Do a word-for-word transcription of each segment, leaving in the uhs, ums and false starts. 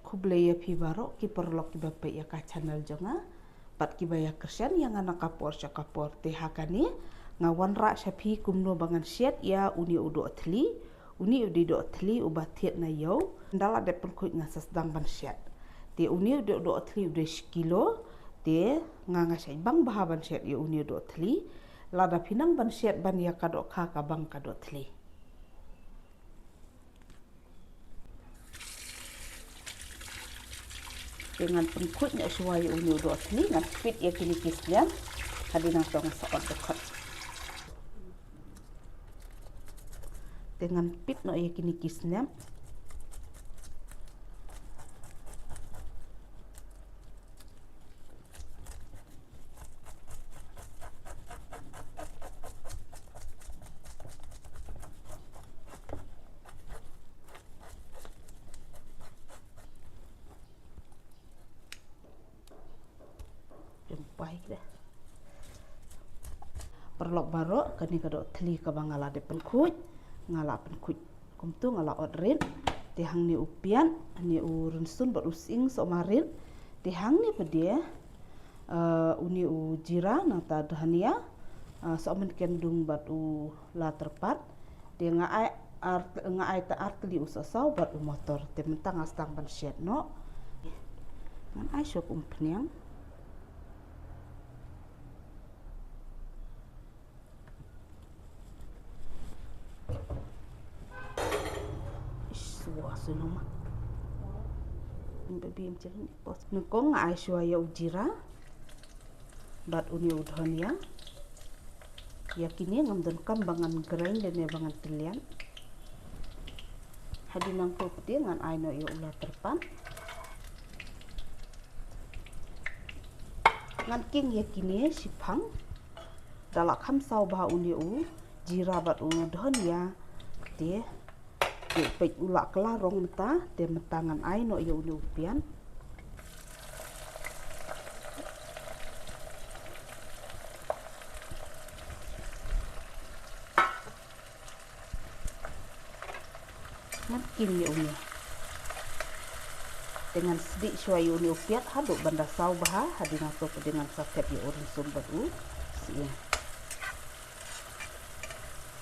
Khublei ïa phi baroh ki paralok kiba peit ïa ka channel jong nga bad kiba ïa kyrshan ïa nga na ka por sha ka por. Te ha kane nga wanrah sha phi kumno ba ngan shet ïa une u doh thli. Une u dei doh thli uba thied na ïew. Ynda la dep pynkhuid nga sa sdang ban shet. Te une u dei doh thli u dei shi kilo. Te nga nga shait bang bha ban shet ïa une u doh thli. Lada phi nang ban shet ban ïa ka dohkha ka bang ka doh thli. Te ngan pynkhuid noh shuwa ïa une u doh thli, ngan pit ïa kine ki snem. Hadien nangto ngan sa ot dkhot. Te ngan pit noh ïa kine ki snem. Jumpai deh. Paralok baroh, kane ka doh thli kaba nga la dep pynkhuid, nga la pynkhuid. Kumto nga la ot rit. Te hangne u piat, hangne u rynsun bad u sying soh marit. Te hangne pat de, eh, une u jira nangta dhania, eh, soh mynken dung bad u la tyrpad. Te nga ai ar, nga ai ta ar tylli u sohsaw bad u motor. Te mynta nga sdang ban shet noh. Ngan ai shuwa kum phniang. Ish, shuwa shuwa ma. Baby em chilin pos. Nyngkong nga ai shuwa ïa u jira. Bad une u dhania. Ïa kine ngam donkam ba ngan grind lane ba ngan tylliat. Hadien nangto pat de ngan ai noh ïa u la tyrpad. Ngan king ïa kine shiphang. Da la kham saw bha une u jira bad u dhania. Te, te peit u la kylla rong mynta, te mynta ngan ai noh ïa une u piat. Ngan king ïa une. Te ngan sdieh shuwa ïa une u piat haduh ban da saw bha, hadien nangto pat de ngan sa thep ïa u rynsun bad u sying.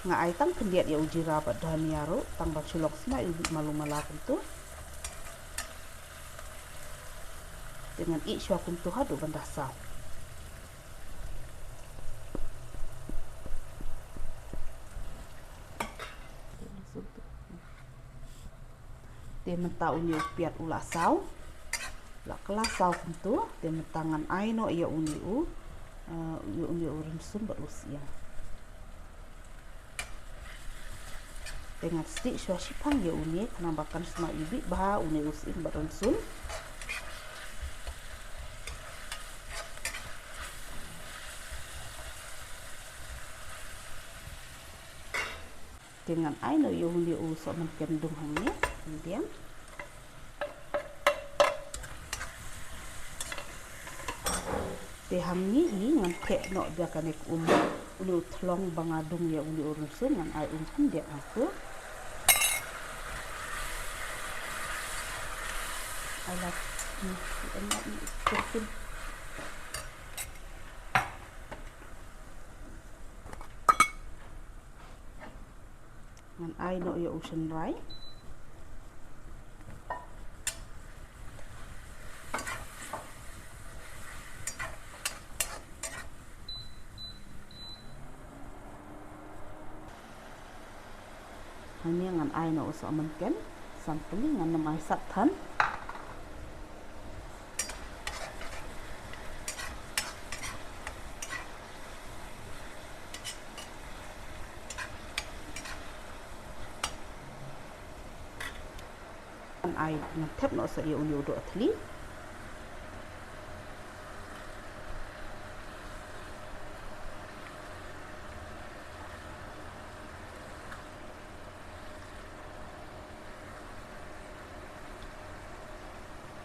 Nga ai tang khyndiat ïa u jira bad dhania ruh, tang ban shu long sma iwbih malu mala kumto. Te ngan ih shuwa kumto haduh ban da saw. Te mynta une u piat u la saw. La kylla saw kumto, te mynta ngan ai noh ïa une u, eh, ïa une u rynsun bad u sying. Te ngan sdieh shuwa shiphang ïa une, khnang ba kan sma iwbih bha une u sying bad rynsun. Te ngan ai noh ïa une u soh mynken dung hangne, myndiang. Te hangne hi ngan theh noh da kane ka um, une u thlong ba nga dung ïa une u rynsun ngan ai um khyndiat hangto. Ai la, hmm, em, em, em, em. Ngan ai noh ïa u shynrai. Hangne ngan ai noh u soh mynken, san tylli, ngan nym ai sat than. Ngan ai, ngan thep noh sa ïa une u doh thli.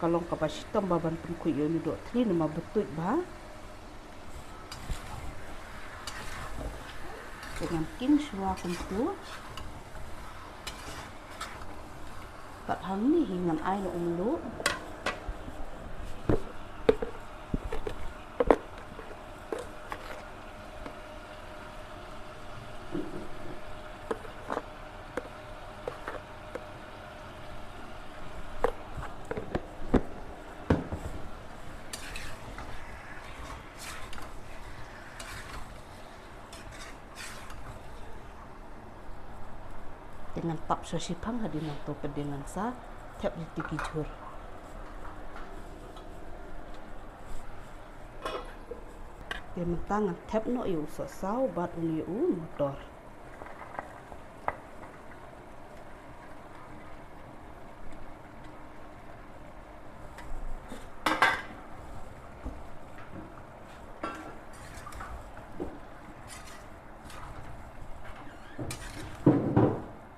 Ka long kaba shitom bha ban pynkhuid ïa une u doh thli namar ba tuid bha. Te ngan king shuwa kumto. Bad hangne hi ngan ai noh u mluh. Te ngan tap shuwa shiphang hadien nangto pat te ngan sa thep ïa ki jhur. Te mynta ngan thep noh ïa u sohsaw bad une u motor.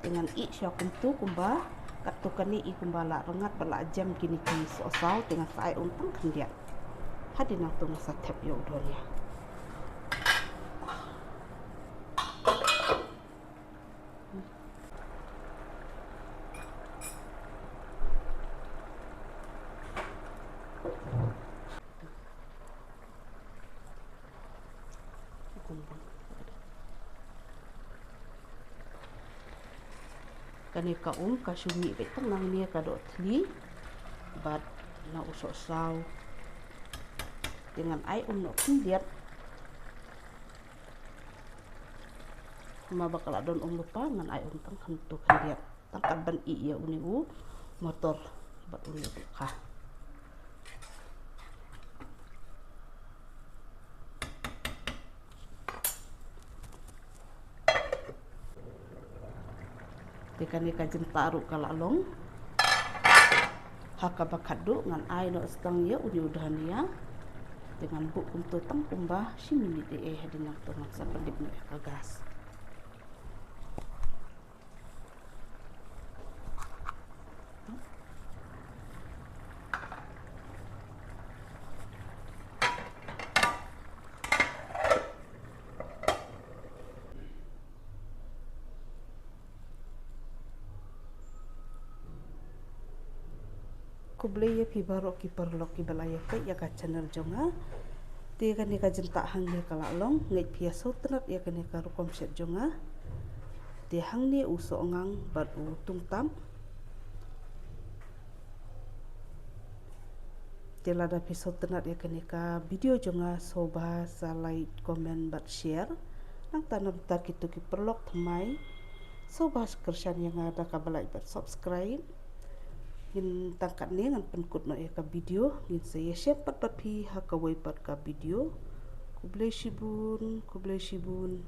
Te ngan ïeh shuwa kumto kumba katto katne, ïeh kumba la rngat bad la jem kine ki sohsaw, te ngan sa ai um tang khyndiat. Hadien nangto ngan sa thep ïa u dhania. Kane ka um ka shu mih beit tang nangne ka doh thli bad na u sohsaw. Te ngan ai um noh khyndiat. Namar ba ka la don um lypa, ngan ai um tang hangto khyndiat. Tang kat ban ïeh ïa une u motor bad une u kha. Te kane ka jyntah ruh ka la long. Ha kaba khatduh ngan ai noh tang ïa une u dhania. Te ngan buh kumto tang kumba shi minit eh, hadien nangto ngan sa pyndep noh ïa ka gas. Khublei ïa phi baroh ki paralok kiba la ïa peit ïa ka channel jong nga. Te kane ka jyntah hangne ka la long, ngeit phi ïa sngewtynnat ïa kane ka rukom shet jong nga. Te hangne u sohngang bad u tungtam. Te lada phi sngewtynnat ïa kane ka video jong nga, sngewbha sa like, comment bad share. Nangta namar kito ki paralok thymmai, sngewbha sa kyrshan ïa nga da kaba like bad subscribe. Ngin tang katne ngan pynkut noh ïa ka video, ngin sa ïashem pat bad phi ha kawei pat ka video. Khublei shibun, khublei shibun.